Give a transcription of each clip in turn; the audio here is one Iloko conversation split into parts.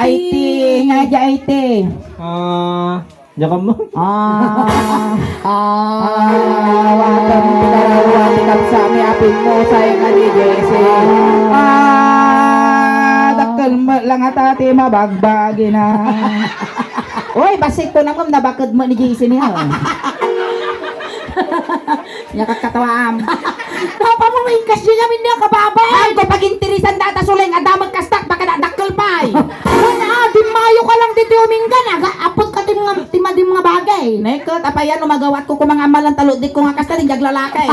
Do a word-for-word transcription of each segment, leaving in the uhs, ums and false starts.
Ay, ti, nga di ay, ti. Ah, diak ammo. Ah. Ah, watem ti kararuan ti kabsat ni apitmo, sayan nga ni J C. Ah, dakkel met lang ata ti mabagbagina. Oy, bassit ko na ngem, nabaked met ni J C niya. Nia katkatawaam. Napa mo maingkas di kami niya, kababay? Ay, ko pagintirisan data, Suleng, adda met kastak, baka nadakkel pay. Wen, ah, dimmayo ka lang ditoy uminggan, aga, apot ka ti mga, ti madi mga bagay. Neket, apay yan, umagawat ko kumang amalan, taluddik ko nga kasta, di aglalakay.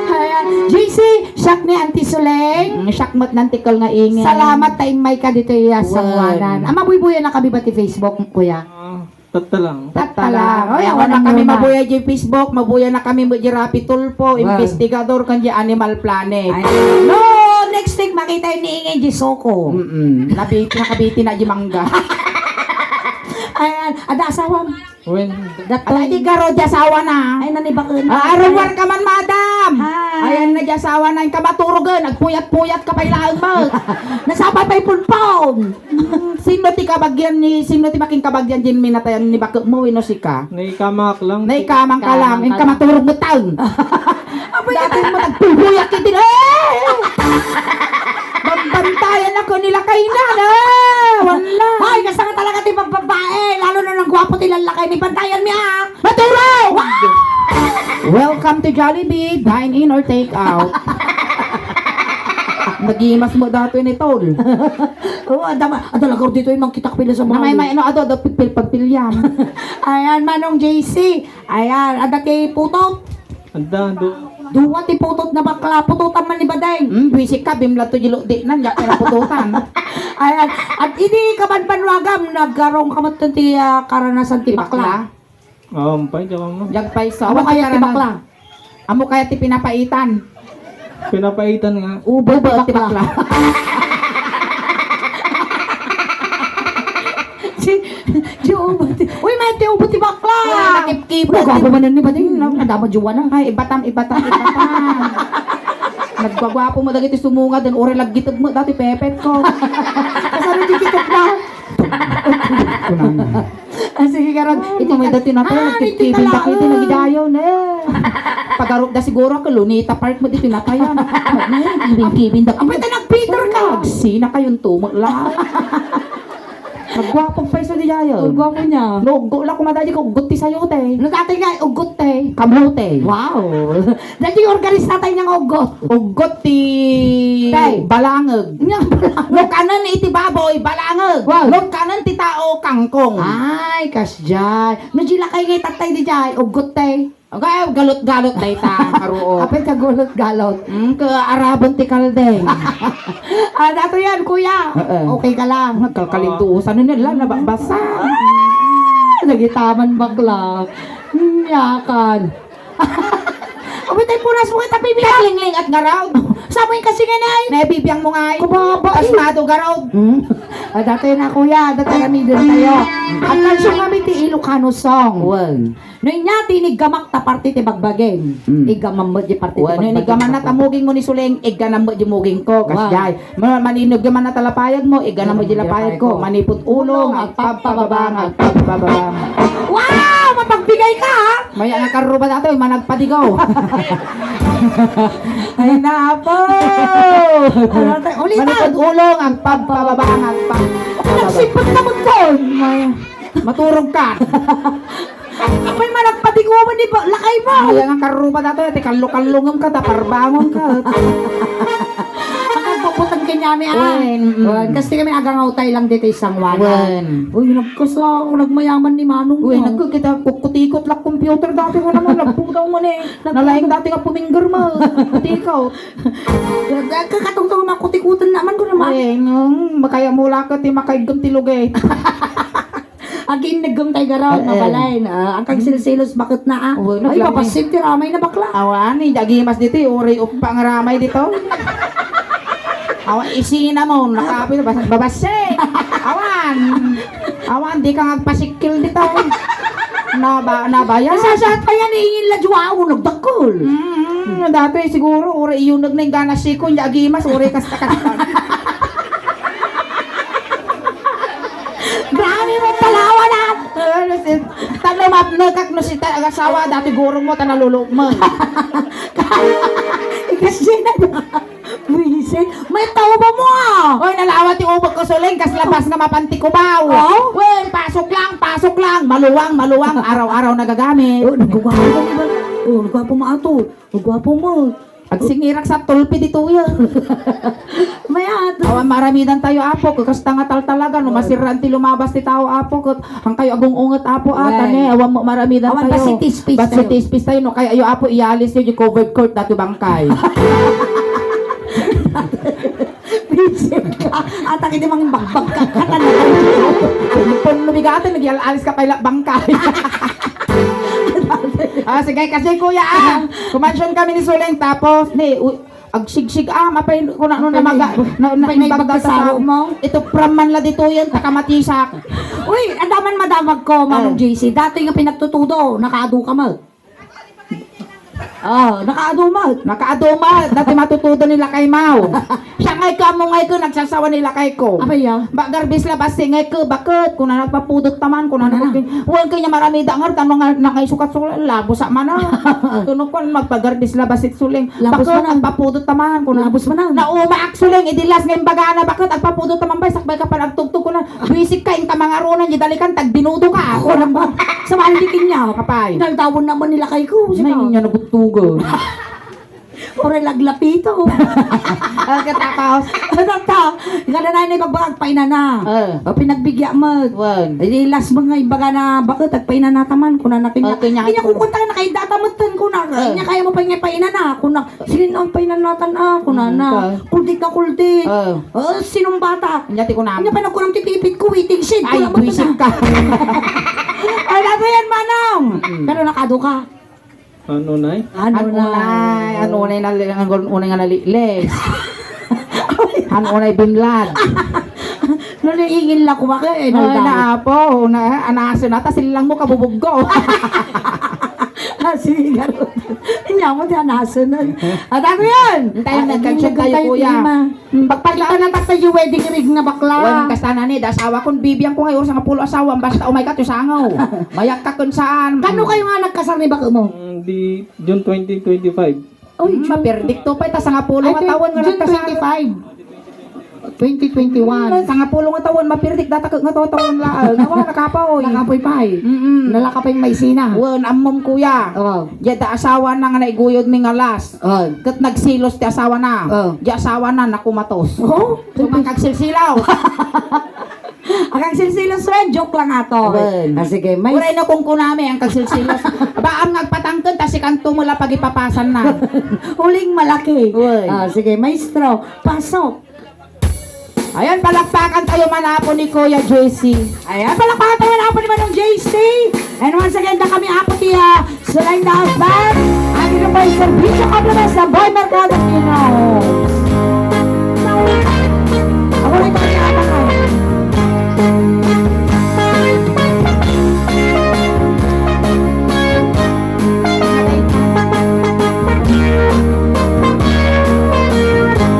Ayan. J C, siak ni Auntie Suleng. Mm, siak met nantikol nga ingin. Salamat ta immay ka ditoy, ah, Wen. Sanguanan. Ah, mabuybuyan na kami ba ti Facebook, kuya? Ah. Tatta lang. Tatta lang. Oy, awan na kami muna. Mabuya di Facebook, mabuya na kami di Rapi Tulfo, wow. Investigador kan di Animal Planet. Ay. No, next week, makita ni Ingay di Soko. Mm-mm. Nabi-, nakabiti na di mangga. Ayan, ada asawam. Wen. Ala, di garo di asawa na. Ay, nanibakun. Ah, aruar ka man, madam. Hi. Ayan na di asawa na, yung kamaturugan, nagpuyat-puyat ka pa ilaang mo. Nasapa pa'y pulpon. Sino ti kabagian ni, sino ti makinkabagyan din minatayan ni baketmo, wenno sika? Ni kamak lang. Ni kamang ka lang, ing kamaturog mo taon. Apay, dati mo nagpulpuyat iti, eh! Bambantayan ako nila kainan, ah! Wala. Hoy, kasta nga talaga ti babbabae, lalo na nang gwapo ti lallaki, ni bantayan mi, ah! Maturo! Wow! Welcome to Jollibee, dine in or take out. Nagimas mo dati ni Tol. Oo, adda ma-, adda lagaw ditoy mangkitak pila sa mga. Namay-may, ano, ado, ado, pigpil, pagpilian. Ayan, Manong J C. Ayan, adda ti putot. Adda, do. Dua ti putot na bakla, putotan man ni Badeng. Hmm, buisik ka, bimla to di lukdi na, nya kaya putotan. Ayan, at idi ka banbanwagam, naggarong ka met ti, ah, karanasan ti bakla. Bakla? Oo, pay, diak ammo. Diak pay, so, amo kaya ti bakla? Amo kaya ti pinapaitan? Pinapaitan nga. Ubo ti bakla. Di, di ubo ti, uy, may ti ubo ti bakla. Uy, nakipkipot. Uy, gwapo man ni Bading, no? Nadama juwa na. Ay, ibatam, ibatam, ibatam. Nagwagwapo mo dagiti sumungad, den uri laggiteg mo, dati pepet ko. Kasano di kiteg na? Kunang. Ah, sige, karon. Ah, iti may dati na tayo, ah, nagkikibin iti da kiti, talaga. Nagidayon, eh. Pagarup da siguro ako, Lunita Park mo dito na tayo. Kibin-kibin da. Apay, ta nag-Peter ka. Sina kayong tumo lang. Nagwapo pa iso di dayon. Ang gwapo niya. Nuggo lang kumadaji ko, uggot ti sayo, te. No, tatay nga, uggot, te. Kamote. Wow. Dati yung organista tayo niyang uggot. Uggot ti balangag. Nya, balangag. No kanen iti baboy, balangag. Wow. No kanen ti tao, kangkong. Ay, kasjay. No, di lakay nga itatay di jay, uggot tay. Agay, galot-galot dayta, karuot. Apay ka galot-galot? Mm, ka araban ti kaldeng. Ah, dato yan, kuya. Oo. Okay ka lang. Nagkalkalintusan na nila, nababasa. Ah, nagitaman bakla. Hmm, yakan. Abay, tayo punas mo kita, bibi. Lingling at ngaraw. Sa mo yung kasi nga, nay? Nabibiang mo nga, eh. Kumaba, eh. Pasmado, garaw. Hmm? Ah, dati na, kuya. Dati kami din tayo. At kanso kami ti Ilocano song. Wen. No, inya, ti iniggamak ta parte ti bagbagem. Hmm. Iggamam mo di parte ti bagbagem. Wen, no, iniggaman na ta muging mo ni Suleng, igganam mo di muging ko. Wen. Kasjay. Ma-, maninugyaman na talapayag mo, igana mo di lapayag ko. Manipot ulo, nga agpabpababa, nga agpabpababa. Wow! Mapagbigay ka, ha? Maya nga karuba na to, managpadigaw. Ay, napo! Ano tayo? Ulitan! Manipot ulo, nga agpabpababa, nga agpabpababa. Nagsipot ka mo doon! Maya. Maturog ka. Apay, managpadigawan ni ba-, lakay mo. Ay, ang karupa na to, ti kallo-kallongem ka, ta parbangon ka. Ang nagbubutang kanyami, ah. Wen, mm. Wen, kasi kami agangawtay lang dito isang wala. Wen. Uy, nagkasa-, nagmayaman ni Manong. Uy, no? Nagkikita, kukutikot lang computer dati ko naman, nagpudaw mo ni. Nalaing dati nga pumingger mo. Kutikot. Kakatungtong makutikutan naman ko naman. Wen, mm, makaya mula ka, ti makaigem ti lugay. Aginnegem tay garaw, eh, eh, mabalay na. Ah, ang kagsilsilos, bakit na, ah? Uy, ay, naglang-, mapasin ti ramay na bakla. Awan, eh, agimas dito, eh, uri upang ramay dito. Awan, isina mo, nakapil, bas-, babasi. Awan. Awan, di ka ngagpasikil dito. Naba-, nabaya. Nasasahat pa yan, eh, ingin la juwao, nagdakkel. Mm, dati, siguro, uri iyunag na yung ganas siko, yung agimas, uri kasta-kasta. Talo mapnekak no si ta-, asawa, dati gurong mo, ta nalulukmeng. Ikas Gina, buwisit. May tao ba mo, ah? Oy, nalawa ti ubek ko, Suling, kas labas nga mapan ti kubaw. Oh? Wen, pasok lang, pasok lang. Maluwang, maluwang. Araw-araw nagagamit. Oh, nagwapo mo, diba? Oh, nagwapo mo ato. Nagwapo mo. Agsingirak sa tulpi ditoy. Mayat. Awan maaramidan tayo, Apo, ket kasta nga taltalagan, no, masiraan ti lumabas ti tao, Apo, ket han kayo agung-unget, Apo, ah, wen. Tani, awan mo maaramidan tayo. Awan, basitispis tayo. Basitispis tayo, no, kaya ayo, Apo, iyalis yo, di covered court, dati bangkay. Visit ka. Ata kini mangibagbag ka, katan. Pun no bigaten, nagyal-alis ka pay la bangkay. Ah, sige, kasi kuya, ah, kumansyon kami ni Suling, tapos, ni, u-, agsigsig, ah, mapay, kuna, no, apay namaga-, na, na, apay na imbag data sa, mo? Ito, pram man la ditoyen, ta kamatisak. Uy, adaman madamag ko, Manong Ah. J C. Dati nga pinagtutudo, nakaadu ka mo. Ah, nakaadu mo. Nakaadu mo, dati matutudo ni lakay mo. Siya ngay ko, amo ngay ko, nagsasawa ni lakay ko. Apay ya? Ba, garbis la, basi ngay ko, bakit? Kuna nagpapudot taman, kuna Kuna na. Nagpapudot. Wen kanya maramida nga, tano nga, nakaisukat so, labos sa mana. Kuno ko, magpagarbis la, basit Suling. Labos Bakit? Mana. Nagpapudot taman, kuna. Labos mana. Naumaak Suling, idilas nga imbagana, bakit? Agpapudot taman ba, sakbay ka pa nagtugtog, kuna. Buisik ka, inka mangarunan, di dalikan, tagbinudo ka. Ako lang ba? Sa mali kanya. Apay. Naldawan naman ni lakay ko. Sige. Nay, niya naguttugan. Ore laglapito. Ah, katapos? Ano ta? Kada na ni bagbag painana. Ah. O pinagbigya mo. Wen. Di last mo nga ibaga na bakit agpainana taman kuna na kanya. Ah, kanya Kanya ko. Kukunta na kay data mo tun kuna. Ah. Kanya kaya mo pa nga painana kuna. Sino ang painanatan ah kuna na. Mm, ka. Kuldik na kuldik. Ah. Oh, sinong bata? Kanya ti kuna. Kanya pa nagkunang ti pipit ko waiting shed. Ay, Kuna mo buisit tuna. Ka. Ay, lago yan, manong. Mm. Pero nakado ka. Ano, Nay? Ano, Ano, Nay? Nay? Ano, Nay, na, ang unay nga nalilis? Ano, Nay, binlad? No, naiingil na kumaka, eh, Ay, naldaw. Naapo, na, anaso na, ta silang mo, kabubog ko. Ah, sige, garo. Inya mo, di anaso na. At ano yan? Antay, Ah, nagkantsa hindi tayo, tayo, kuya. Di ma. Hmm, pagpakita na tayo yung wedding ring na bakla. Wen, kasana ni, da asawa ko, bibiyan ko ngayon, sangapulo asawa, basta umay ka, tusangaw. Mayak ka kun saan. Kano kayo nga nagkasar ni baka mo? Mm, di, June twenty twenty-five. Oy, Hmm, June. Mapirdik to pa, ita sangapulo Ay, nga taon nga June nagkasar. Twenty-five. Twenty twenty-one. Hmm, sangapulo nga taon, mapirdik, data ka nga to, taon laang. Nawa, nakapoy. Nakapoy pa eh. Mm-mm. Nalaka pa yung may sina. Wen, ammom kuya. Oh. Diya da asawa na nga naiguyod mi nga last. Oh. Ket nagsilos ti asawa na. Oh. Di asawa na, nakumatos. Oh? So, nga kagsilsilaw. Ang kagsilsilaw, Swen, joke lang ato. Wen. Ah, sige, may Uray na kung kunami ang kagsilsilaw. Ba, ang nagpatangken, ta si kanto mo la pagipapasan na. Uling malaki. Wen. Ah, sige, maestro, pasok. Ayan, palakpakan tayo man, Apo, ni Kuya J C. Ayan, palakpakan tayo man, Apo, ni Manong J C. And once again, da kami, Apo, ti, ah, Sulaing Daag Band. At ito po ay serbisyo compliments ng Boy Mercado Funeral Homes. Ako rin po, Apo, ko.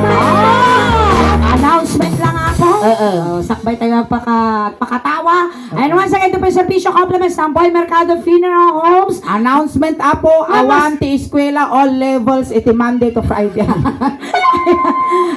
Ah! Announcement lang, Apo. Oo. Oh, sakbay tayo magpaka-, pakatawa. And once again, ito po yung serbisyo compliments ng Boy Mercado Funeral Homes. Announcement, Apo, Tapos awan ti eskwela, all levels, iti Monday to Friday.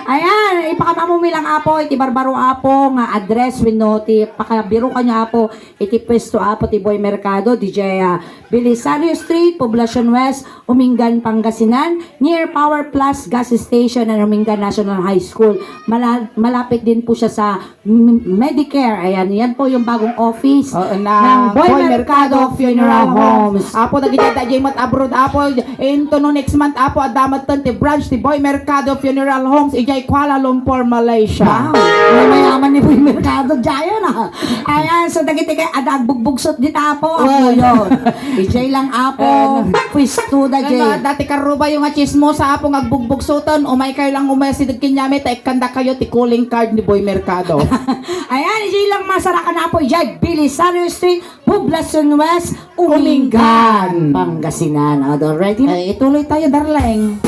Ayan, ipakamamumi lang, Apo, iti barbaro, Apo, nga address, wenno ti pakabiro kanyo, Apo, iti pwesto, Apo, ti Boy Mercado, D J, ah, Belisario Street, Poblacion West, Umingan, Pangasinan, near Power Plus Gas Station and Umingan National High School. Mala-, malapit din po siya sa M-, Medicare. Ayan, yan po yung bagong office Oo, ng ng Boy Boy Mercado Mercado Funeral Funeral Homes. Homes. Apo, dagiti adda diay met abroad, Apo, into no next month, Apo, adda met ti branch ti Boy Mercado Funeral Homes, idiay Kuala Lumpur, Malaysia. Wow! Ay, mayaman ni Boy Mercado, diay na. Ayan, so dagiti kay adda agbugbugsot dita, Apo, Apo Well. yun. Ijay lang, Apo. Ayan. Pwisto da, Ano, Jay. Dati karuba yung nga chismosa, Apo, nga agbugbugsotan. Umay kayo lang umay si Dagkinyami, ta ikkanda kayo ti calling card ni Boy Mercado. Ayan, ijay lang masarakan, Apo, ijay Belisario Street, Poblacion West, Umingan, Umingan. Pangasinan. O, do, ready na? Ay, ituloy tayo, darling.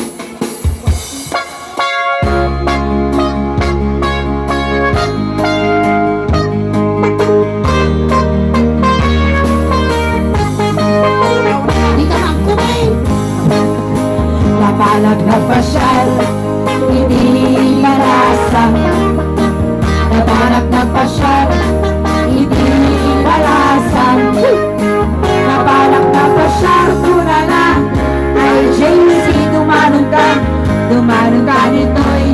Pasiar iti Balasan. Nabalak nga pasiar, kunana, ay, J C, dumanon ka, dumanon ka ditoy,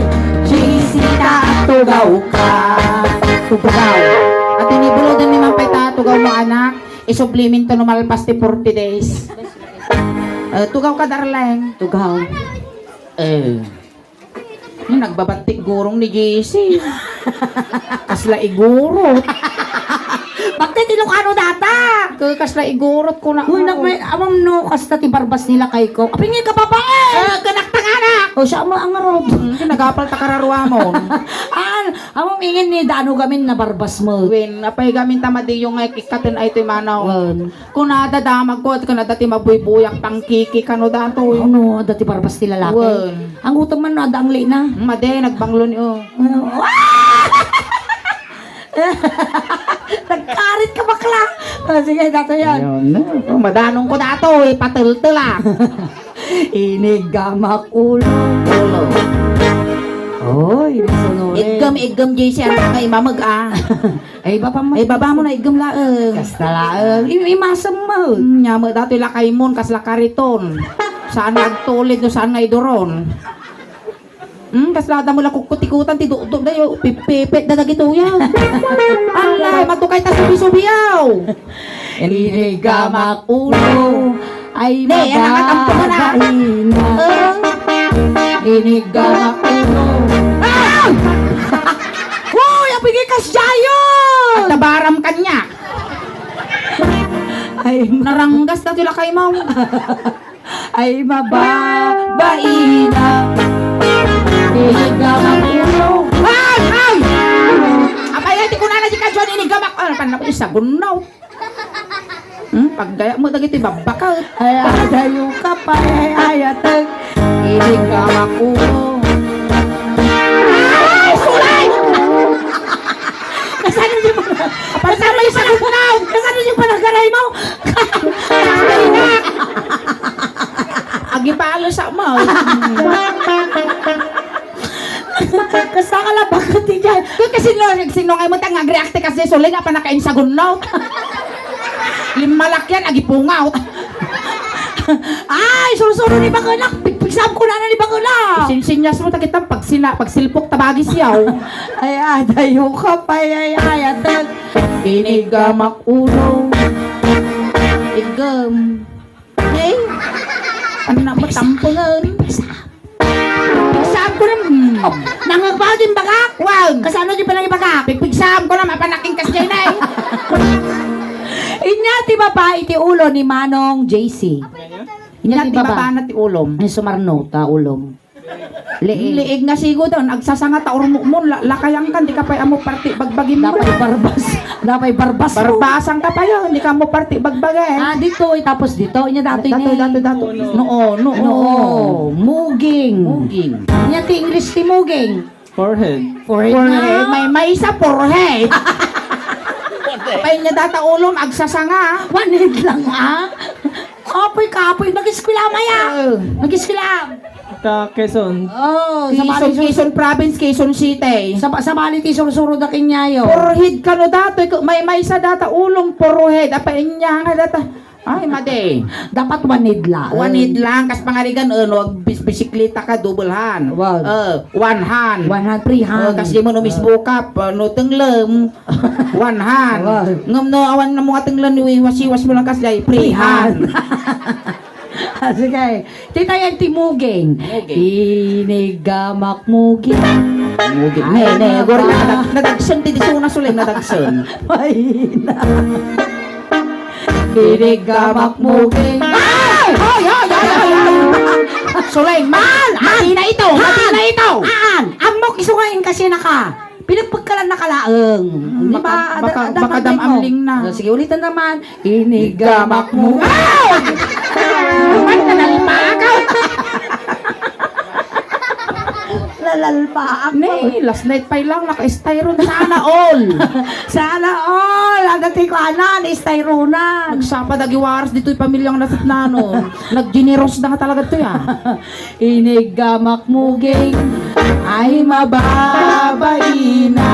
J C, ta tugaw ka. Tugaw. At inibuludan ni Mampay ta tugaw mo, anak. Isublimin to no malpas ti forty days. Eh, tugaw ka, darling. Tugaw. Eh. Hmm, nagbabattik gurong ni J C. Kasla igurot. Bakit Ilocano data? Ke, kasla igurot ko na. Uy, nagmay-, amam no, kasta ti barbas nila kay ko. Apingin ka, babae! Eh, kanak tanganak! O, siya mo ang arod. Hmm, nagapal ta kararuamon. Ah, amam ingin ni Dano gamin na barbas mo. Wen, apay gamin ta madiyo nga ikkaten ay to'y manaw. Wen. Kunada damag ko, at kunada ti mabuybuyak, pangkiki, kano datoy. Ano, adda ti barbas ti lalaki? Wen. Ang utom man, no, adda angli na. Madi, nagbanglo ni, oh. Ano? Nagkarit ka, bakla. Ah, sige, dato yan. Ayun, no. Oh, madanong ko datoy, pateltel, ah. Iniggamak ulo. Ulo. Oy, sunod. Iggam, iggam, J C, ang tangay mamag, ah. Ay, baba mo. Ay, baba mo na, iggam laeng. Kasta laeng. I-, imasem mo. Hmm, nya mo, datoy lakay mon, kasla kariton. Saan nga agtulid, no saan nga iduron. Hmm, kasla da mo la kukkutikutan, ti dukdok da, yo, pipipit da dagito, ya. Alay, matukay ta subi-subi, yaw. Iniggamak ulo. Ay, ne, anak, ang pangana. Mababain na. Eh? Iniggamak ulo. Ah! Hoy, apigay kas jayon! At tabaram kanya. Ay, naranggas na tila kay Ma'am. Ay, mababain na. Iniggamak ulo. Ay! Ay! Apay, ay, ti kunana di ka, John, iniggamak. Ano, pan na ko, isagun na. Hmm, pagdaya mo dagiti babbaket. Ay, adayo ka pa, ay, ayatek. Iniggamak ulo. Ay, sulay! Kasano yung mga, kasano yung mga, kasano yung panagaray mo? Agipalo sa mo. Kasta ka lang bakit di dyan? Kung kasi no, nagsinungay mo, tang nag-react kasi suling, apa nakainsagun, no? Limalak yan, agipungaw. Ay, sursuro ni Bakula. Pigpigsam ko na na ni Bakula. Isinsinyas mo, takitang pagsina, pagsilpok, tabagis yaw. Ay, adayo ka pa, ay, ay, ay, atag. Iniggamak ulo. Iggam. Eh? Ano na mo, tampungan? Pigpigsam ko na, mm. Oh, nangagbaw din bagak? Wow. Kasano di pala yung bagak? Pigpigsam ko na, mapanaking kas dyan eh. Inya ti baba iti ulo ni Manong J C. Inya ti baba na ti ulom. Ay, sumarno ta ulom. Liig. Liig nga sigo doon, agsasanga ta urmukmon, la-, lakayan kan, di ka pay amo parti bagbagin mo. Napay barbas. Napay barbas mo. Barbasan ka pa yun, di ka mo parti bagbagin. Ah, dito, eh, tapos dito, inya datoy ni. Datoy, datoy, datoy. Noo, noo. Noo. Muging. Muging. Inya ti English ti muging. Forehead. Forehead na. Forehead. May, may isa forehead. Pay niya data ulom, agsasanga. One head lang, ah. Kapoy, kapoy. Nag-eskwela, maya. Oo. Nag-eskwela. Ta Quezon. Oh, sa Quezon, Bali, Quezon Province, Quezon City. Sa, sa Bali, ti sursuro da kinyayo. Forehead kano datoy, may, may isa data ulom, forehead. Apa inya nga data. Ay, madi. Dapat one head lang. One head lang. Kas pangarigan, eh, no, bis-, bisikleta ka, double hand. Wow. Eh, one hand. One hand, three hand. Eh, kas di mo no mismo ka, pa-, no, tenglem. One hand. Wow. Ngem no, awan na mo nga tenglem, iwas-iwas mo lang kas jay, three hand. Ah, sige. Tita yan, ti muging. Muging. Inigamak muging. Muging. Ay, ne, ne, naba. Gori na, nadag-, nadagsen, ti di suna suling, nadagsen. Mahina. Inigamak muging. Ay! Hoy, hoy, hoy, hoy, hoy! Sulaiman! Mati na ito! Mati na ito! Aan! Ammok isu nga inkasina ka. Pinagpagkalan na kalaeng. Di ba? Baka, baka, baka dam-amling na. Sige, ulitan naman. Inigamak muging. Ay! Ay, nalalpaak ako. Nalalpaak ako. Ne, last night pay lang, naka-styrofoam. Sana all. Sana all. Ang dati ko, anan, styrofoam na. Nagsapa dagi waras dito'y pamilyang nasutnanon. Naggeneros da nga talaga to, ya. Inigamak muging ay mababaina.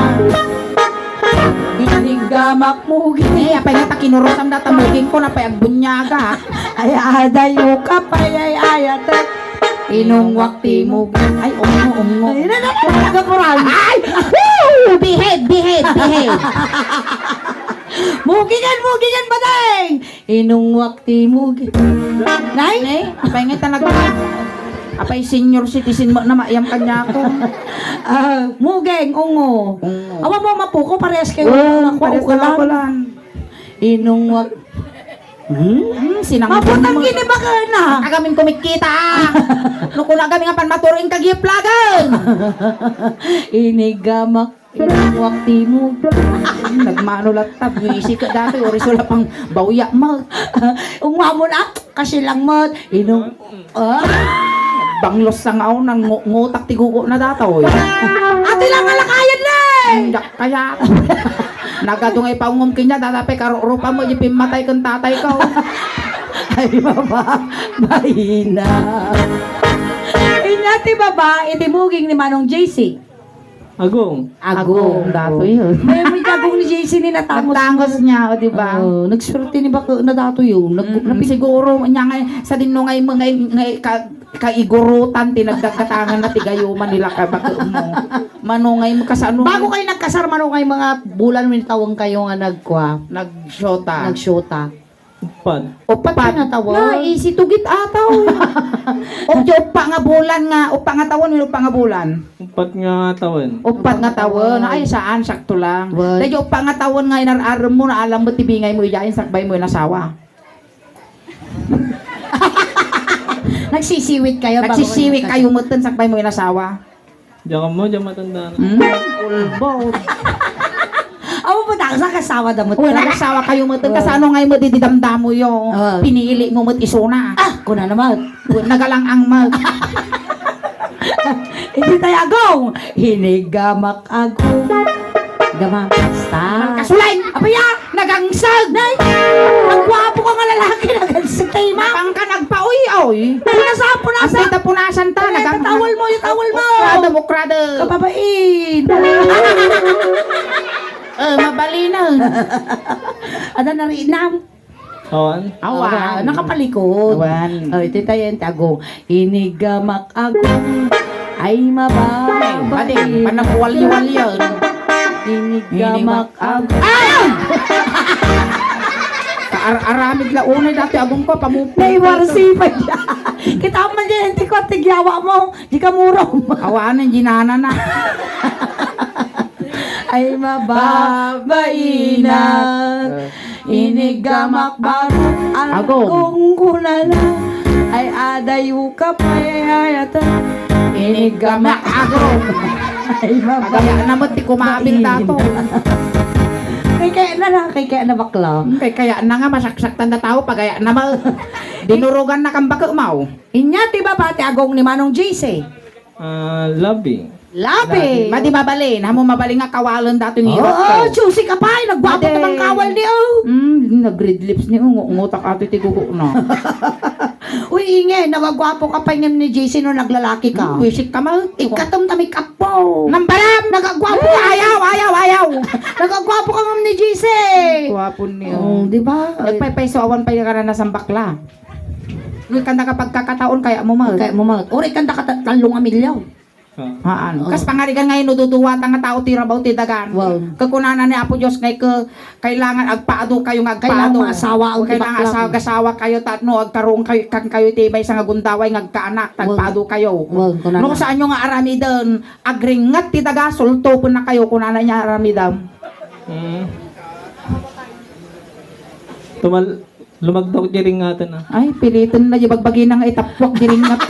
Iniggamak muging. Eh, apay nga ta kinurusam data muging ko, napay agbunyaga. Ay, adayo ka pay, ay, ayat. Inungwak ti muging. Ay, ungo, ungo. Ay, na, na, na, nagapuran. Ay! Woo! Behave, behave, behave. Mugingan, mugingan, bading! Inungwak ti muging. Nay? Nay, apay nga ta nag-, apay senior citizen mo na maayam kaniako. Ah, muging, ungo. Ungo. Awan mo mapuko, parehas kayo. Oh, parehas kayo, ukalan. Inungwak. Hmm? Hmm, sinang- Maputang mo. Kini ba ka na? Agamin kumikita, ah. No, kuna kami nga pan maturing kagiplagan. Iniggamak. Inungwak ti muging. Nagmano latta, buwisi ka dati, oras wala pang bawya mo. Ungwa mo na, kasi lang mo. Inung-, ah? Banglos sang aw, nang ngu-, ngutak ti gugo na data, oy. Ati lang nga lakayan na eh! Ang yak kaya. Nagadu nga ipaungom kanya, data pay karurupa mo, di pimmatay kang tatay ko. Ay, baba, mahina. Inya ti baba, iti muging ni Manong J C. Agong. Agong. Agong, dato yun. May, may agong ni J C ni natangos. Natangos niya, o, di ba? Oo, nagswerte ni baka na dato yun. Nag-, Mm, napi- siguro, niya nga, sa dinno nga, nga, nga, ka-, kaigurutan, ti nagdagdatangan na ti gayuman nila ka baka mo. Manungay mo kasano. Bago kayo nagkasar, manungay mga bulan, may tawang kayo nga nagkwa. Nagsyota. Nagsyota. Upat. Upat. Upat nga tawen. Na, isi tugit ataw. O, di uppa nga bulan nga, uppa nga tawen, uppa nga bulan. Upat nga tawen. Upat nga tawen. Ay, saan, sakto lang. Wen. Dahil uppa nga tawen nga inar-arem mo, naalam mo, tibingay mo, iyain, sakbay mo, inasawa. Nagsisiwit kayo bago Nagsisiwit kayo, meten, sakbay mo, inasawa. Diyan ka mo, diyan matanda na. Hmm? Ulbaw. Awa po, nakasawa da mo. Uy, nakasawa kayo mo. Kasano nga mo dididamdamo yung pinili mo mo isuna? Ah, kuna naman. Uy, nagalang ang mag. Hindi tayo agong. Hinigamak agong. Gamak. Basta. Kasulay! Apaya! Nagangsag! Nay! Ang gwapo ka nga lalaki, nagangsag tayo, ma! Pang ka nagpaoy-oy! Punasan, punasan! Ang kita punasan ta, Ay, nagang- tawal mo, yung tawal mo! Ukrada, ukrada! Kababain! Eh, mabalin na. Ada na rin, nam. Awan. Awan. Awan, nakapalikod. Awan. Oh, ito tayo yung tagong. Inigamak agong. Ay, mababa. Ay, mading, panakuwalyo-walyo. Inigamak agong. Ay! Kaar-aramid la unay dati agong ko, pamuputi. Naiwarsi pa dyan. Kita man dyan, hindi ko, tigyawa mo. Di ka murom. Awanan, ginana na. Ay, mababaina. Inigamak baro, Agong. Agong kunana. Ay, adayo ka pay, ay, ata. Inigamak Agong. Ay, mababa. Pagaya na mo, ti kumabil dato. Kay kaya na na, kay kaya na bakla. Hmm, kay kaya na nga, masaksaktan na tao, pagaya na mo. Dinurugan na kang baka, maw. Inya, ti baba, ti agong ni Manong J C. Ah, loving. Loving. Madi mabalin, amo mabalin nga kawalen dato ni Oo, Rocco. Juicy ka pay, nagwapo Ade. Ka mang kawal ni, oh. Mm, nag-red lips ni, oh, ngu-, ngutak ato ti gugo na. Uy, ingay, nagagwapo ka pay ngem ni J C no naglalaki ka. Hmm, wisik ka, ma. Ikatom ta make up po. Nambaram! Nagagwapo ka. Ayaw, ayaw, ayaw. Nagagwapo ka ngem ni J C. Gwapo ni, Oh, oh. Di ba? Nagpaypayso awan pay ka na nasambakla. Uy, kanda ka pagkakataon, kaya mo, ma. Kaya mo, ma. Uri, kanda ka ta-, talong a milyaw. Ah. Haan. Oh. Kas pangarigan nga inududuwa ta nga tao ti rabaw ti dagan. Wow. Kakunana ni Apo Dios nga ke-, kailangan agpaado kayo nga agpaado. Kailangan maasawa ang Kailangan tibaklang. Asawa, asawa kayo, ta no agkaroon kayo, kan kayo ti maysa nga gundaway nga agkaanak, Wow. Agpaado kayo. Wow, kunana. No, saan nyo nga aramiden, agringat ti daga, sultopen na kayo, kunana niya aramiden. Mm. Tumal-, Lumagdok di ringatan, ah. Ay, piliton na di bagbagi na nga itapwak di ringat.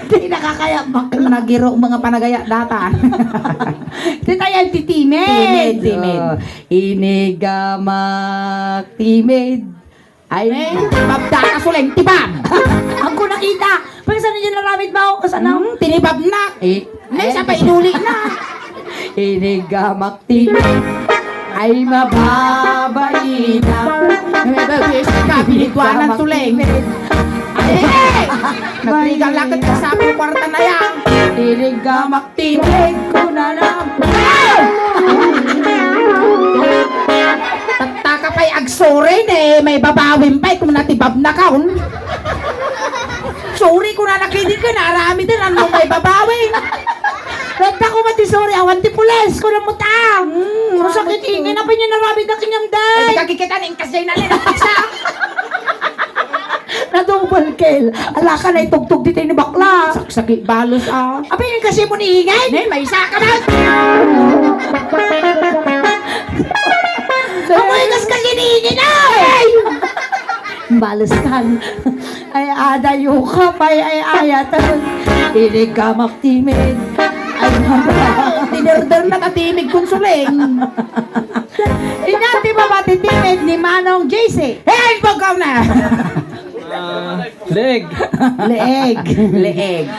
Di nakakaya bakla. Nagiro mga panagaya data. Ti tayan ti timid. Timid, timid. Oh, inigamak timid. Ay, Eh? Bab data suleng, ti Bab. Ang ko nakita. Pero saan yun naramit mo? Kasano? Hmm, tinibab na. Eh, Nay, eh, sa painuli na. Inigamak ti. Ay, mababaina. May babae sa kabinigwanan, Inigamak tuleng. Ti. Ay, eh! Nagrigal lakad ka sa kwarta na yan. Inigamak ti. Kunana. Tattaka pay agsuroy, ne, maibabawim pay, kung natibabnakaon. Sorry, kuna na kidin ka, naaramid din, ano mo maibabawi? Renta ko mati, sorry, awan ti pulis, kuna mo ta. Hmm, Ang sakit, aramid ko. Ingay na pa niya naramid na kanyang day. Ay, di ka kikita, ni Kasjay na rin, ang isa. Na double kill. Ala ka na itugtog dito ni bakla. Saksaki balos, ah. Apay, yung kasi mo ni ingay? Ne, may isa ka na. Amoy, kas kasi ni ingay na. Ay! Balos kan. Ay, adayo ka, pay, ay, ayatan. Inig ka maktimid. Ay, mama. Tinerder na katimig, konsuling. Inyati mabati timid ni Manong J C. Hey, bagaw na! Ah, leeg. Leeg. Leeg.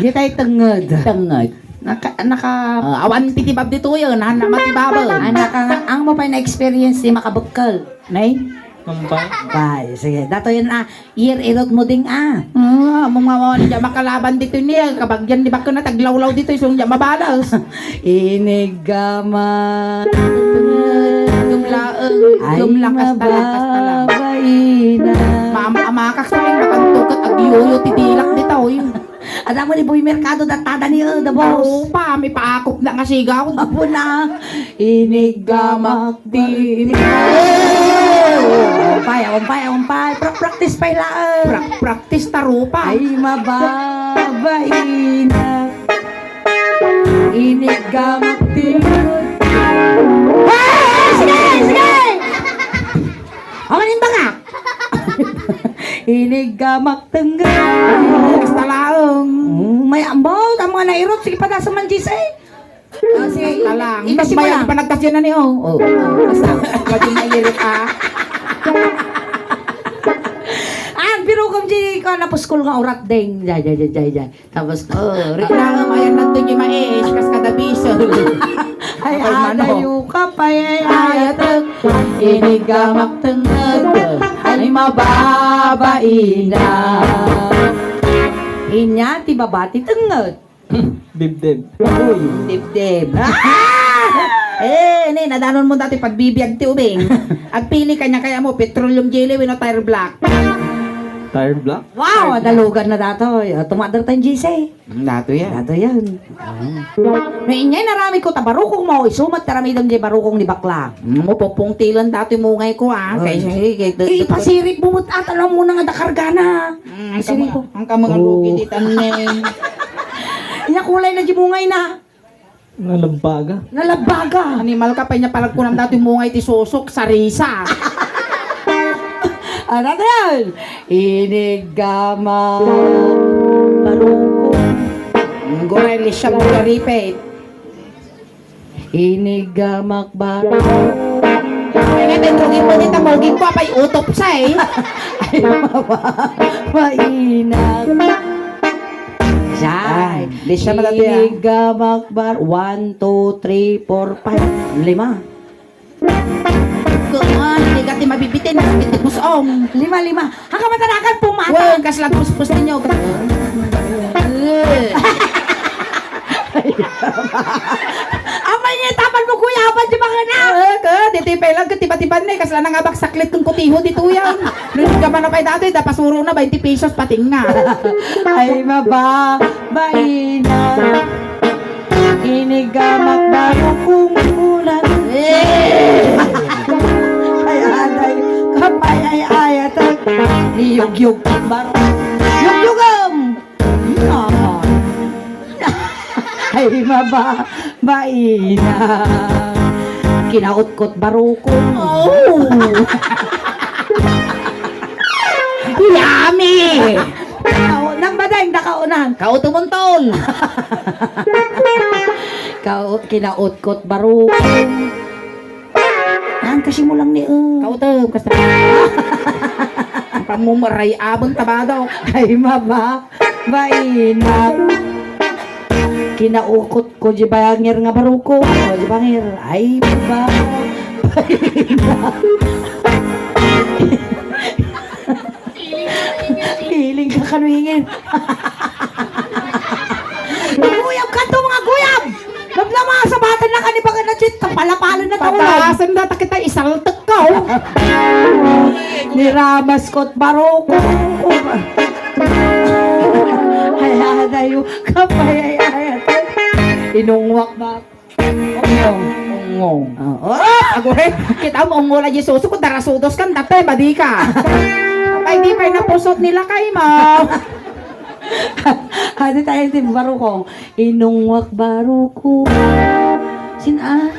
Di tayo tenged. Tenged. Naka, naka Ah, awan ti tibab ditoy, eh. Naan na matibabon. Anak, ang, ang mo pay na-experience ti makabekkel. Nay? Mamba? Bay, sige. Dato yun, ah. Year irot mo ding, ah. Ah, mo nga, wala niya makalaban dito niya. Kabagyan ni Bakuna, taglawlaw dito, isong niya mabalas. Inigama. Gumlaeng, Ay, gumlakas talakas talaga. Mababaina. Mama, amakas ko yung makantukat, agyuyo, ti dilak dito, oy. Ada mo ni Boy Mercado, datada ni, eh, the boss. Oo pa, may paakop na nga sigaw. Apo na. Inigamak di. Umpay, umpay, umpay. Pra-, practice pa ila, eh. Pra-, practice ta rupa. Ay, mababaina. Inigamak di. Hey! Sige! Sige! Awan yung banga! Inigamak tengga. Basta laeng. Mm, may ambaw, ang mga nairot, sige, padasa man, G C. Ah, sige, Talang. Ipasimulan. Nagbayad pa, nagkasya na ni, oh. Oh, oh, basta. Pwede na irot, ah. Ah, pero kung di ko napuskol nga urat ding. Jay, jay, jay, jay, jay. Tapos, oh, reklamo, ayan na to ni mais, kas kada piso. Ay, Ay, mano. Adayo ka, pay, ay, ayatek. Inigamak tenged. Ay, mababaina. Inya, ti babati tenged. Dibdib. Uy, dibdib. Ah! Eh, ni, nadanon mo dati pagbibiag ti ubing. Agpili ka niya kaya mo, petroleum jelly, wenno tire black. Tire black? Wow, adalugan na datoy. Ah, tumader tayo, G C. Mm, dato yan. Dato yan. Mm. No, inyay naramid ko, ta barukong mo, isumat taramidem di barukong ni bakla. Mm, mo, pupungtilan dato yung mungay ko, ah. Oh. Kaya sige, kaya Eh, ipasirit mo mo't at alam mo na nga dakargana. Mm, ang Isiri kama-, ko. Ang kamang Oh. lugi di tanne. Iya kulay na di mungay na. Nalabaga. Nalabaga. Animal ka pa niya, parang kunam dati mungay ti susok, sarisa. Ano yan? Inigama. Baruko. Ang goray, lisyag, repeat. Inigamak ba? Ay, nga, Pedro, gimpo ni Tamolgin ko, apay utop siya, eh. Ay, mama. Mainak. Yan. Ay, di siya madati, ah. Inigamak ba? One, two, three, four, five. Lima. Kuan, di ka ti mabibitin, sakit ti pusong. Lima, lima. Hanggang matanakan, pumata. Well, kasla puspos ninyo. Amay nga itapan mo, kuya, apan di ba ka na? Eh, ka, di ti pelag, ka, tiba-tiba na, eh, kasla na nga baksaklit kung kutiho, di tuyan. Nung ka man na pa'y dati, da pasuro na, twenty pesos, pating na. Ay, maba, baina. Inigamak baro kung ulan. Eh! Ay, aday, kapay, ay, ay, atay. Niyugyug baro. Yugyugam! Ay, maba, baina. Kinautkot baro kung. Oh! Yummy! Kao-, nang badeng, nakaunan. Kauto montol. Kao-, kinautkot baro. Ang kasi mo lang ni, uh. Kauto, kasta. Ang pamumuray abang tabado. Ay, maba, baina. Kinaukot ko di bangir nga baruko. O, di bangir. Ay, maba, baina. Feeling ka kanwingin. Guyab ka to, mga guyab! Nablama, sabatan na ka ni Patasen na ta kita, isaltek ka, oh. Ni Ramas ko't Baruko. Ay, adayo, kapay, ay, ay, ay. Inungwak ba? Ungong. Ungong. Oo. Agoy, kita mo, ungol a Jesus, kung darasudos kan, dati, badi ka. Ay, di pa'y napusot nila kay mo. Adi tayo, di, Baruko. Inungwak Baruko. Sin, ah?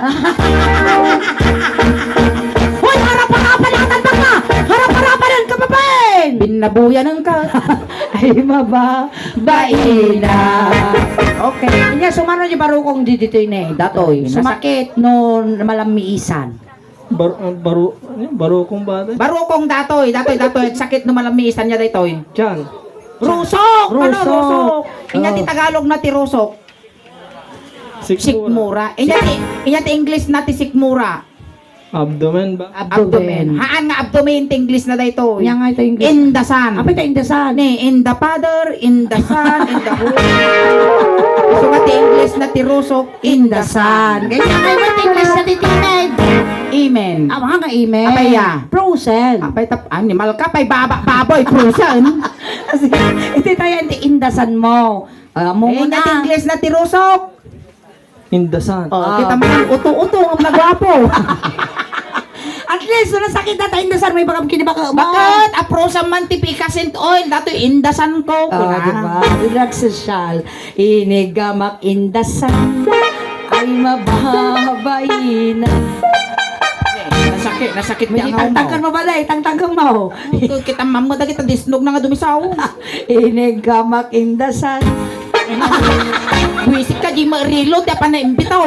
Hoy, harap-harapan ang tanbak na! Harap-harapan ang kapapain! Binabuyan ang ka. Ay, maba, baina. Okay. Inya, sumano ni Barukong di ditoy ne? Datoy. Sumakit no malamiisan. Bar-, ah, baru-, ano yun? Barukong ba, ate? Barukong datoy, datoy, datoy. Sakit no malamiisan niya daytoy. Tiyan. Rusok! Ano, rusok? Rusok? Inya ti Tagalog na ti rusok. Sikmura. Sikmura. Inya ti, inya ti English na ti sikmura. Abdomen ba? Abdomen. Abdomen. Haan nga abdomen ti English na daytoy. Nya nga ito English. Indasan. Apay ta indasan? Ni, in the Father, in the Son, in the Holy. So, nga ti English na ti rusok, indasan. Indasan. Kaya nga ito English na ti tinig. Amen. Awa nga amen. Apay ya? Frozen. Apay tap-, animal ka, pay baba, baboy, frozen. Sige, iti tayo, ti indasan mo. Ah, mo Eh, muna. Nga ti English na ti rusok. Indasan. Oh, Ah. Kita mo, uto-uto, ang nagwapo. At least, wala sakit na tayo, indasan, may bagam kinibaka mo. Bakit? Aprosa man ti Picasint oil, datoy indasan ko, Ah, kuna. Diba? Relax social. Inigamak indasan. Ay, mababaina. Eh, nasakit, nasakit May ti angaw mo. Tangtangkan mo ba, day? Tangtangkan mo. Kita mammo, dagita disnog na nga dumisaw. Inigamak indasan. Buisit ka, di mairilo, ti apan na imbitaw.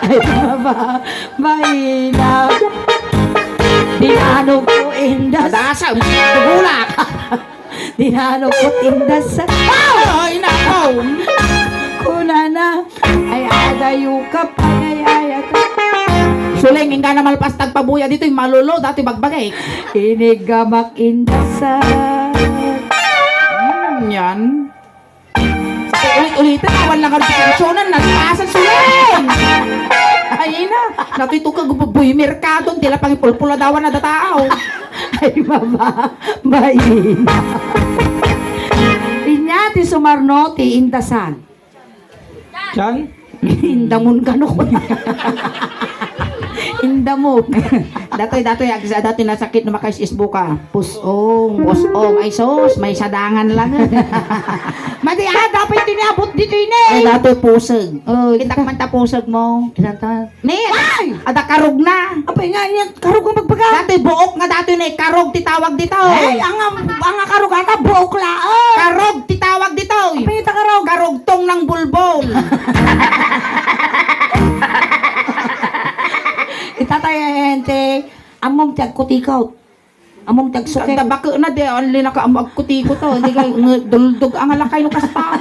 Ay, baba, baina. Dinanong ko indas. Adasa, tugulak. Dinanong ko indasan. Ay, nakaw. Kunana, ay adayo ka pa, ay ayat. Suleng, ingga na malpas tagpabuya ditoy, malolo, datoy bagbagay. Inigamak indasan. Hmm, yan. Ulit-ulitan, awan lang ang diskensyonan, nagpasan, suling! Ay, na, natuy to ka gububuy merkado, tila pangipulpula dawan na dataaw. Ay, mama, maina. Inya, ti sumarno, ti indasan. Tiyan? Indamon ka, no? Indamon. Datoy, datoy, agsa, datoy nasakit na makaisisbo ka. Pusong. Pusong. Ay, sus, may sadangan lang. Madi, ah, dapat tiniabot dito, ini. Ay, datoy pusag. Oh, kita man ta pusag mo. Kita ta. Ni, ay! Ada karog na. Apay nga, inya, karog ang magbaga. Dati buok nga dati na karog ti tawag dito. Ay, ang, ang karog ata, buok laang. Karog ti tawag dito. Apay ita karog? Karugtong ng bulbol. Itatay, ente, amom ti agkutikot. Among tagsukel. Kada bako na di, ali na ka, amo agkutiko to. Di kay, ng-, duldog ang alakay no kasta.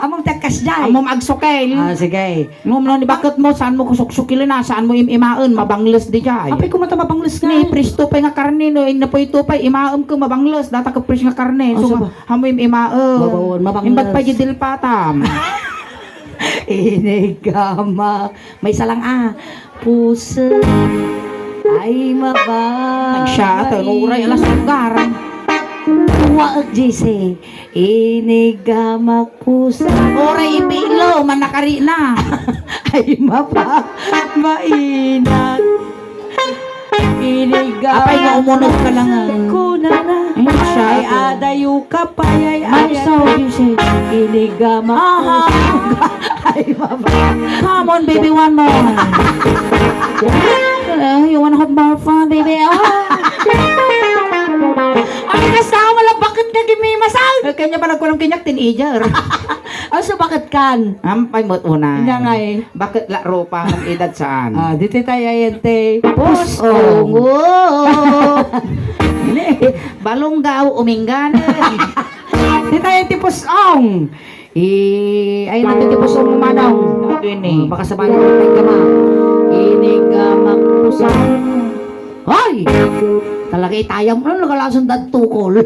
Among tagkasjay. Among agsukel. Ah, sige. Ngumno ni bakit mo, saan mo kusuksukil na, saan mo im-imaen, mabangles di jay. Apay ko mata mabangles nga. Ni, eh. Presto pay nga karne, no, inna po ito pay, imaem ko mabangles, data ko pres nga karne. Oh, so, saba. Amo im-imaen. Wawawan, mabangles. Imbat pa di dilpatam. Inigama. May isa lang, ah. Puso ay mababa. Ay, siya, ito, no, uray, alas lugar. Waag, J C. Inigamak puso. Uray, ipilo, manakari na. Ay, mapa, mainat. Inigamak. Apay nga umunog ka lang, ah. Kunana. Ay, siya, ay, ito. Adayo ka pa, ay, ay, ay, ay. Sorry, J C. Inigamak puso. Aha. Ay, mama. Come on, baby, one more. Uh, you wanna have more fun, baby? Oh. Ang kasama lang, bakit ka gimimasal? Eh, kanya pa nagkulang kinyak, teenager. Oh, so bakit kan? Ampay mo't una. Nga nga eh. Bakit la ropa ang edad saan? Ah, dito tayo, ayente. Pusong. Pusong. Balong gaw, uminggan. Dito tayo, ti pusong. I-, ay, nandito ti pusong mo, manong. Ano yun eh? Oh, baka sabay mo, ay, gama. Inigamak pusong. Hoy! Talaga itayam. Ano nagalason dad tukol?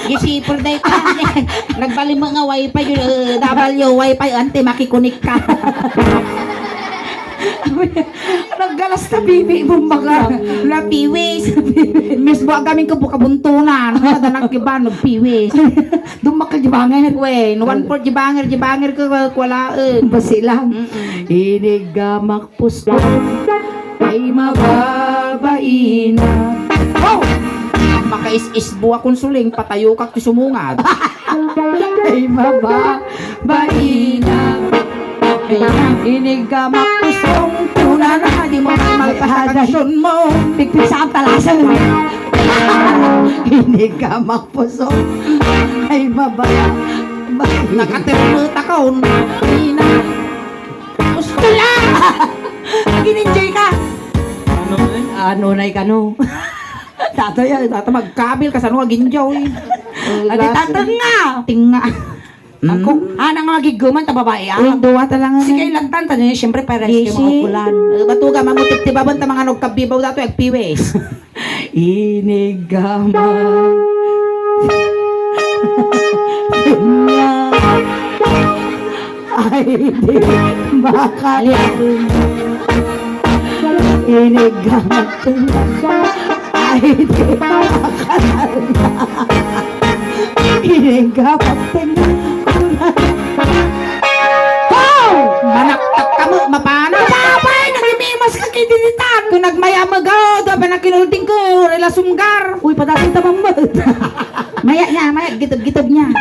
Gisiper day ka. Nagbalin mo nga wifi, uh, W wifi, ante, makikunik ka. Naggalas ta piwi, bumbaga. La piwis. Miss, buag amin ka buka buntunan. Madanak iba, nagpiwis. Dumakkel di banger. Wen, one fourth di banger, di banger ka, wala, eh. Basi lang. Mm-mm. Inigamak puso ay mababaina. Oh! Makais-isbo akon suling, patayokak ti sumungad. Ay mababaina. Inigamak pusong tunana, di mo man malpahagan. Pigpigsaam talasen. Inigamak puso ay mabaya. Nakatermet akon. Ina. Gusto lang. Nag-enjoy ka. Ano, eh? Ano na kano? Tato yan. Tato magkabil ka sa ano, nag-enjoy. Adi, tateng nga. Tinga. Ako, mm. Ana nga magigaman ta babae, ah. Uy, duwa ta lang, sige, ano. Ilagtan ta niya, siyempre, parehas kayo mga ulan. Eh, batuga, mamutik ti baban ta mga nagkabibaw dato, agpiwis. Inigaman. Ay, di makakita. Inigaman. Ay, di makakita. Inigaman. Hoy! Manaktak ka mo, mapana. Babay, nagimimas ka kay dinitan. Kung nagmayamag, oh, da ba na kinulding ko, rela sumgar. Uy, padating tamang mo. Maya niya, maya, gitog-gitog niya.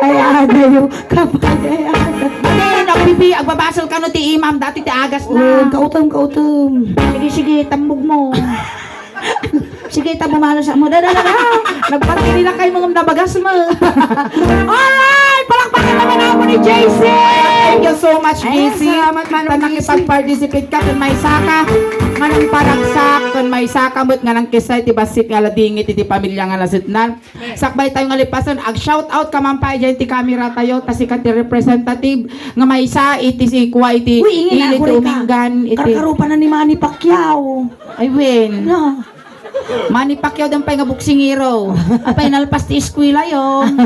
Ay, ano yung kapatid? Ay, ano. Hindi, nagpipi, agbabasol ka no ti imam, dati ti agas na. Oh, kautom, kautom. Sige, sige, tambog mo. Sige, ta bumalo sa mo. Dada, dada. Nagpatiri na kayo mga nabagas mo. Alright! Palakpakan naman ako ni J C! Thank you so much, Ay, J C. Salamat, Manong Ta J C. Nakipag-participate ka, kun may saka, nga nang paragsak, kun may saka, mo't nga nang kisay, ti bassit nga ladingit, iti pamilya nga nasitnan. Sakbay tayo nga lipasan, ag-shout out ka man pa, dyan ti camera tayo, ta sika ti representative, nga maysa, iti si Kuwa, iti Uy, ingin, ili, ako ti rin ka. Uminggan, iti Karkarupa na ni Manny Pacquiao. Ay, wen. No. Manny Pacquiao, dan pay nga boksingero. Apay, nalpas ti eskwela yon.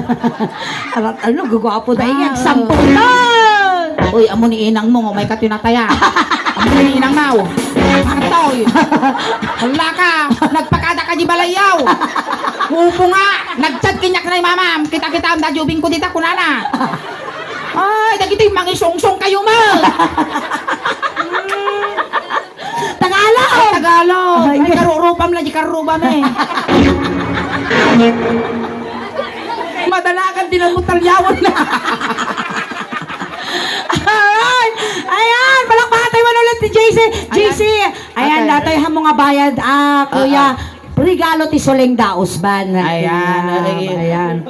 Arat, ano, gugwapo na iyan. Ah. Sampung na! Uy, amo ni inang mo, may katinataya. Amo ni inang mo. Atoy. Wala ka. Nagpakada ka di balayaw. Upo nga. Nagchat kinyak na mamam. Kita-kita ang dajubing ko dita, kunana. Ay, dagiti mangisungsong kayo mo. Tagalog! Ay, Tagalog! Ay, ay, karurupam la, di karurupam eh. Madalagan din ang mutalyawan na. Alright! Ayan! Palakpakan tayo man ulit ni J C. Ayan. J C, ayan, okay. Datoy ha mo nga bayad, ah, kuya. Ah, ah. Regalo ti Soleng Daos Band. Ayan, okay. Ayan.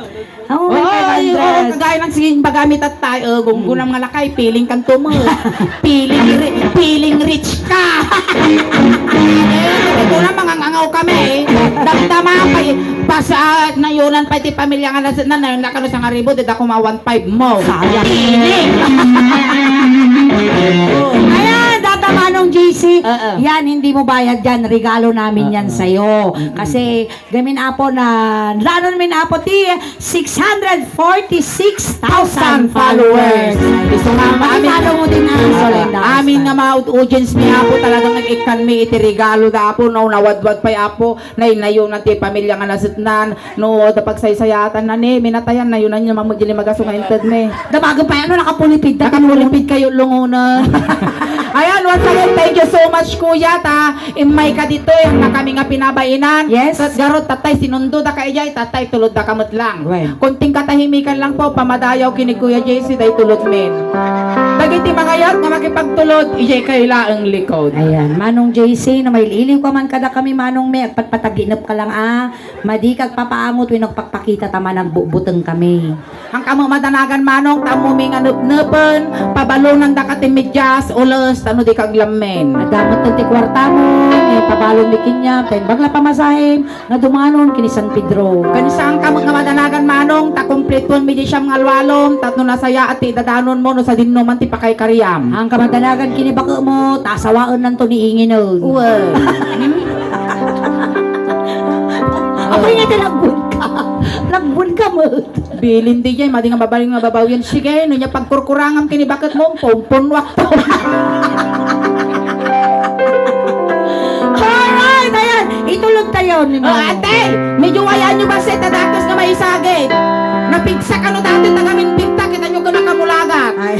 Oh, may Oy, five hundred. Oo, kagaya ng sige, baga mi tatay, oh, gunggunam nga lakay, piling kan tumo. Piling ri-, piling rich ka. Eh, ito na, mangangangaw kami, eh. Damdama pa, eh. Pas, ah, nayunan pa iti pamilya nga nas-, na, na, na, kano sa nga ribo, dida kuma one five mo. Sayang. Piling. Ayan, Dada Manong J C. Oo. Yan, hindi mo bayad yan. Regalo namin yan sa'yo. Oo. Mm-mm. Kasi, Gamin, Apo, na danon min, Apo, ti six hundred forty-six thousand followers. Isu nga amin, follow mo din ang Solenda. Amin nga mga audience mi, Apo, talagang nag-ikkan mi iti regalo da, Apo, no, nawadwad pay, Apo, nainayonan ti pamilya nga nasitnan, no, da pagsaysayatan na ni, minatayan, nayonan yung mga magdili magaso nga inted mi. Dabago pa yan, no, nakapulipid da. Nakapulipid kayo, lungunan. Ayan, once again, thank you so much, Kuya, ta Immay ka ditoy, ang nakami nga pinabainan. Yes. Ket garud, tatay, sinundo da ka idiay, tatay, tulod da ka met lang. Wen. Konting katahimikan lang po, pamadayaw ken ni Kuya J C, day tulod men. Dagiti mangayat nga makipagtulod, idiay kayo laeng likod. Ayan, Manong J C, no mailiw ka man kada kami, Manong, me, agpatpataginep ka lang, ah. Madi kag papaangot wenno pakpakita ta managbugbuteng kami. Ang kamo madanagan manong, ta ammo mi nga nepnepen, pabalonanda ka ti medyas, ules, tano di kaglammen. Adda met ti kuartamo, ni pabalon mi kenya, ta imbag la pamasahim, nga dumanon ken ni San Pedro. Ken saan kamo nga madanagan manong, ta kumpletuen mi di siam nga alwalom, tapno nasayaat ti idadanonmo no sadinno man ti pakaykariam. Ang kamadanagan ken ni bakemo, ta asawaennanto ni inginen. Uwe. Apay nga ti lagbuan ka. Lagbuan ka met. Bilin di jay, madi nga babaling nga babawian. Sige, no nya pagkurkurangam ken ni baketmo, pumpunwak to. ni Manong. Ah, ate, medyo wayaan nyo ba sa ta dakes nga maisagid? Napigsa kano dati, taga Minpigta, kita nyo ka nakamulagat. Ay.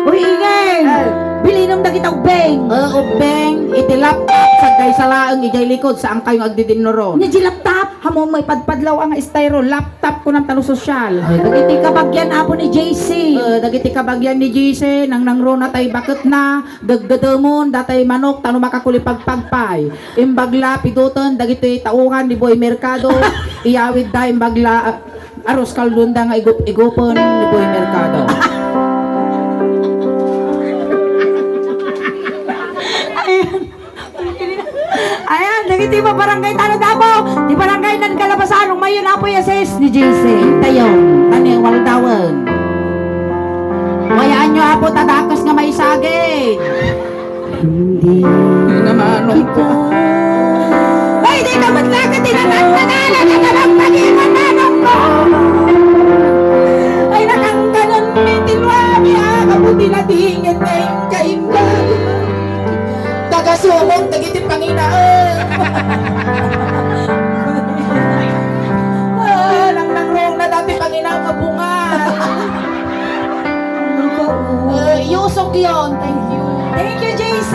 Uy, Ingay! Ay. Bilinam dagita ubbeng. Ah, ubbeng, iti laptop, sagay sa laeng, ijay likod, saan kayo agdidinnoron? Ni di laptop? Hamo, may padpadlaw nga styro, laptop ko ng talo sosyal. Ay, dagiti kabagyan, apo ni J C. Ah, dagiti kabagyan ni J C, nang nangruna tay baket na, gaggadamon, datay manok, tano makakulipagpagpay. Imbag la, pidoten dagiti tauhan ni Boy Mercado. Iyawid da, imbag la, ah, arroz caldon da nga igup-igupen ni Boy Mercado. Ayan. Ayan, dagiti barangay tano Davao. Di barangay nan kalabasan, umayon, apo, ya sis ni J C. Tayo, tani, waldawen. Wayaan nyo, apo, ta dakes nga maisagid. Hindi. Namanong ko. Ay, di ka man lang ka tinanan, nananan, nananan, pag-iwan, nanong ko. Ay, nakangganon, may tilwa, may aga, buti na tingin na yung kaimbalan. Taga Sumog, dagiti panginaen. Ah, nang nangrong na dati panginaen nga bunga. Eh, Yusok yon. Thank you. Thank you, J C.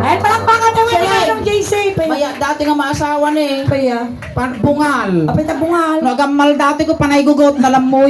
Ay, palakpakan naman ni Manong J C. Maya, dati nga maasawa ni. Paya. Pan-, bungal. Apay ta bungal. No, agammal dati ko, panay gugot, nalammoy.